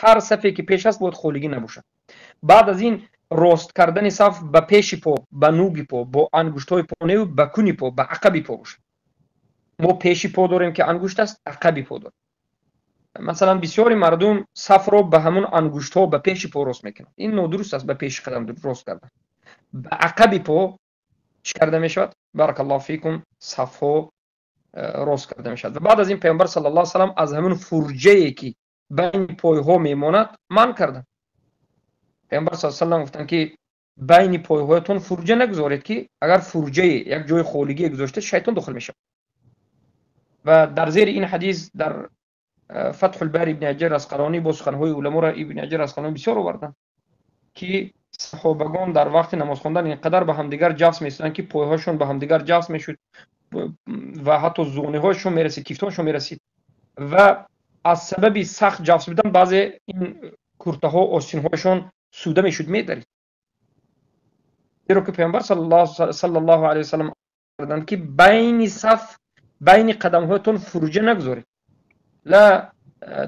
Ҳар сафе ки пеш аст, бояд холигӣ набошад. Баъд аз ин рост кардани саф ба пеши по, ба нуги по, бо ангуштҳои по неву ба куни по, ба ақаби по бошад. Мо пеши по дорем, ки ангушт аст, ақаби по дорем. Масалан, бисёри мардум сафро ба ҳамон ангуштҳо ба пеши по рост мекунанд. Ин нодуруст аст. Ба пеши қадам рост кардан, ба ақаби по чӣ карда мешавад? Баракаллоҳу фикум, сафҳо рост карда мешавад. Ва баъд аз ин Паёмбар саллаллоҳу алайҳи васаллам аз ҳамон фурҷае, ки байни пойҳо мемонад, манъ карданд. Паёмбар саллаллоҳу алайҳи васаллам гуфтанд, ки байни пойҳоятон фурҷа нагузоред, ки агар фурҷае, як ҷои холигие гузошта, шайтон дохил мешавад. Ва дар зери ин ҳадис дар Фатҳулбари Ибни Ҳаҷар Асқалонӣ бо суханҳои уламоро Ибни Ҳаҷар Асқалонӣ бисёр оварданд, ки саҳобагон дар вақти намоз хондан ин қадар ба ҳамдигар ҷафс месуданд, ки пойҳошон ба ҳамдигар ҷафс мешуд ва ҳатто зониҳояшон мерасид, кифтҳошон мерасид, ва аз сабаби сахт ҷафс будан баъзе ин куртаҳо остинҳояшон суда мешуд, медарид. Зеро ки Паёмбар саллаллоҳу алайҳи васаллам карданд, ки байни саф, байни қадамҳоятон фурҷа нагузоред. Ла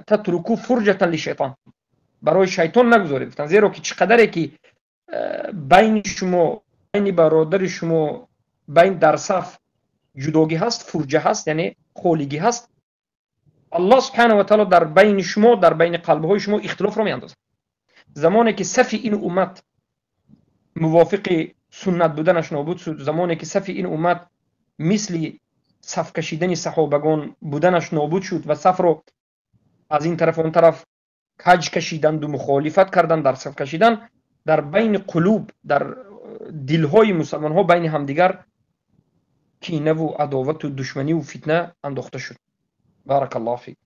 татруку фурҷатан лишайтон, барои шайтон нагузоред, гуфтанд. Зеро ки чӣ қадаре ки байни шумо, байни бародари шумо, байн дар саф ҷудогӣ ҳаст, фурҷа ҳаст, яъне холигӣ ҳаст, Аллоҳ субҳанаҳу ва таъоло дар байни шумо, дар байни қалбҳои шумо ихтилофро меандозад. Замоне ки сафи ин уммат мувофиқи суннат буданаш нобуд шуд, замоне ки сафи ин уммат мисли сафкашидани саҳобагон буданаш нобуд шуд ва сафро аз ин тараф он тараф каҷ кашиданду мухолифат кардан дар саф кашидан, дар байни қулуб, дар дилҳои мусалмонҳо байни ҳамдигар кинаву адовату душманиву фитна андохта шуд. Баракаллоҳу фик.